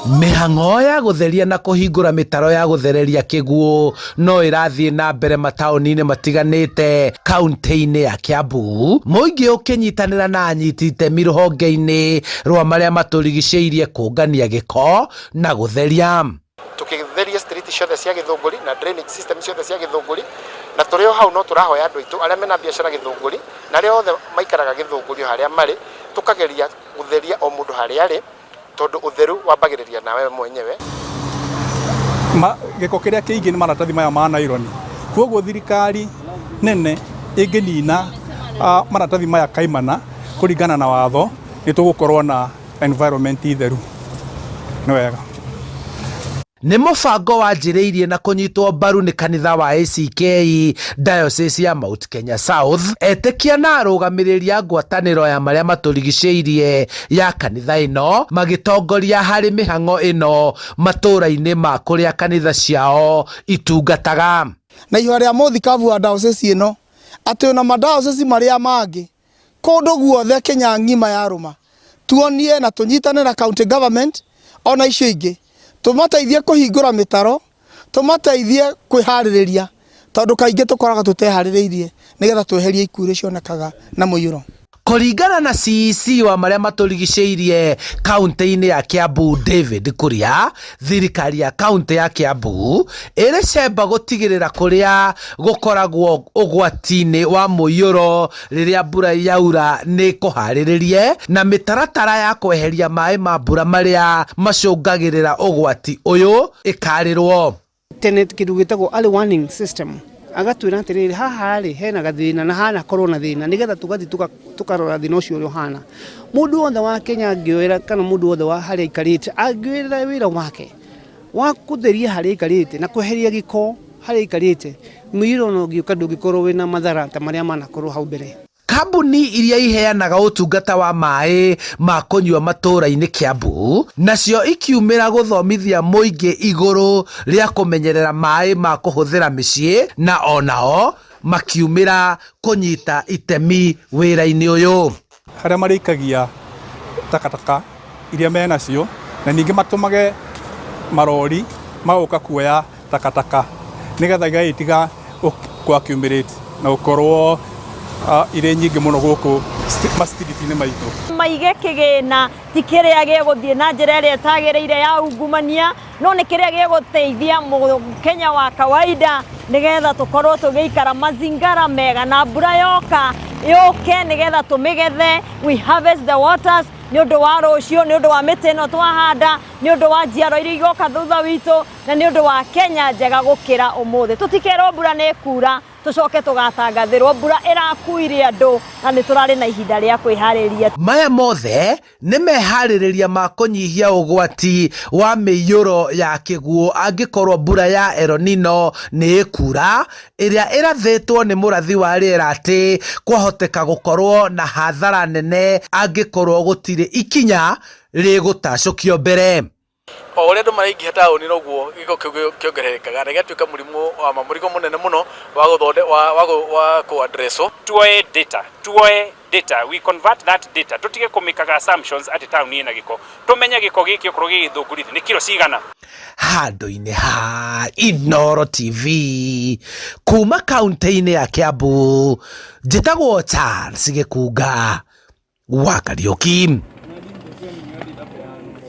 Mĩhang'o ya gũtheria na kũhingũra mĩtaro ya gũthereria kĩguũ no ĩrathiĩ na mbere mataũni-inĩ matiganĩte kaunti-inĩ ya Kiambu, mũingĩ ũkĩnyitanĩra na anyiti itemi rũhonge-inĩ rwa marĩa matũrigicĩirie kũngania gĩko na gũtheria. Tũkĩtheria street ciothe cia Gĩthũngũri na drainage system ciothe cia Gĩthũngũri, na tũrĩ o hau no tũrahoya andũ aitũ arĩa mena biacara Gĩthũngũri na arĩa othe maikaraga Gĩthũngũri o harĩa marĩ, tũkageria gũtheria o mũndũ harĩa arĩ, tondũ ũtheru wambagĩrĩria nawe mwenyewe. Ma, gĩko kĩrĩa kĩingĩ nĩ maratathi maya ma naironi. Kwoguo thirikari nene ĩngĩnina maratathi maya kaimana kũringana na watho, nĩ tũgũkorwo na environment theru. Nĩ wega. Nĩ mũbango wanjĩrĩirie na kũnyitwo mbaru nĩ kanitha wa ACK Diocese ya Mount Kenya South, etĩkia na arũgamĩrĩri a ngwatanĩro ya marĩa matũrigicĩirie ya kanitha ĩno magĩtongoria harĩ mĩhang'o ĩno matũũra-inĩ ma kũrĩa kanitha ciao itungataga. Na ihoya rĩa mũthikabu wa diocese ĩno atĩ ona madiocese marĩa mangĩ kũndũ guothe Kenya ng'ima yarũma tuonie na tũnyitane na county government ona icio ingĩ tũmateithie kũhingũra mĩtaro, tũmateithie kwĩharĩrĩria tondũ kaingĩ tũkoragwo tũteharĩrĩirie nĩgetha tweherie ikuũ iria cionekaga na mũiyũro. Kũringana na CEC wa marĩa matũrigicĩirie kaunti-inĩ ya Kiambu David Kuria, thirikari ya kaunti ya Kiambu ĩrĩ cemba gũtigĩrĩra kũrĩa gũkoragwo ũgwati-inĩ wa mũiyũro rĩrĩa mbura yaura nĩ kũharĩrĩrie na mĩtaratara ya kweheria maĩ ma mbura marĩa macũngagĩrĩra ũgwati ũyũ ĩkarĩrwo. Tene kĩndũ gĩtagwo early warning system agatwĩra atĩrĩrĩ, haha rĩ hena gathĩna na hana korwo na thĩna, nĩgetha tũgathiĩ tũkarora thĩna ũcio ũrĩa ũhana. Mũndũ wothe wa Kenya angĩoera kana mũndũ wothe wa harĩa aikarĩte angĩoera wĩra wake wa kũtheria harĩa aikarĩte na kweheria gĩko harĩa aikarĩte, mũiyũro ona ũngĩũka ndũngĩkorwo wĩna mathara ta marĩa manakorwo hau mbere. Kambuni iria iheanaga ũtungata wa maĩ ma kũnyua matũra-inĩ Kiambu nacio ikiumĩra gũthomithia mũingĩ igũrũ rĩa kũmenyerera maĩ ma kũhũthĩra mĩciĩ na onao makiumĩra kũnyita itemi wĩra-inĩ ũyũ. Harĩa marĩikagia takataka iria menacio, na ningĩ matũmage marori magoka kuoya takataka nĩgetha igagĩtiga kũ accumulate na gũkorwo irĩ nyingĩ mũno gũkũ ma street-inĩ maitũ. Maige kĩgĩna ti kĩrĩa gĩgũthiĩ na njĩra ĩrĩa ĩtagĩrĩire ya ungumania, no nĩ kĩrĩa gĩgũteithia Mũkenya wa kawaida nĩgetha tũkorwo tũgĩikara mazingara mega, na mbura yoka yũke nĩgetha tũmĩgethe, we harvest the waters nĩ ũndũ wa rũciũ, nĩ ũndũ wa mĩtĩ ĩno twahanda, nĩ ũndũ wa njiarwa iria igoka thutha witũ, na nĩ ũndũ wa Kenya njega gũkĩra ũmũthĩ. Tũtikerwo mbura nĩ ĩkura tũcoke tũgatangathĩrwo mbura ĩrakuire andũ, na nĩ tũrarĩ na ihinda rĩa kwĩharĩria. Maya mothe nĩ meharĩrĩria ma kũnyihia ũgwati wa mĩiyũro ya kĩguũ angĩkorwo mbura ya El Nino nĩ ĩkura, ĩrĩa ĩrathĩtwo nĩ mũrathi wa rĩera atĩ kwahoteka gũkorwo na hathara nene angĩkorwo gũtirĩ ikinya rĩgũtacũkio mbere. O ũrĩa andũ maraingĩha taũni noguo gĩko kĩu kĩongererekaga na gĩgatuĩka mũrimũ wa mũrigo mũnene mũno wa gũthonde wa wa wa kũ address wo. Tuoe data, tuoe data, we convert that data, tũtige kũmĩkaga assumptions atĩ taũni ĩna gĩko, tũmenye gĩko gĩkĩ okorwo gĩ Gĩthũngũri nĩ kiro cigana. Handũ-inĩ ha Inooro TV kuma kaunti-inĩ ya Kiambu, njĩtagwo Charles Gĩkunga wa Kariũki.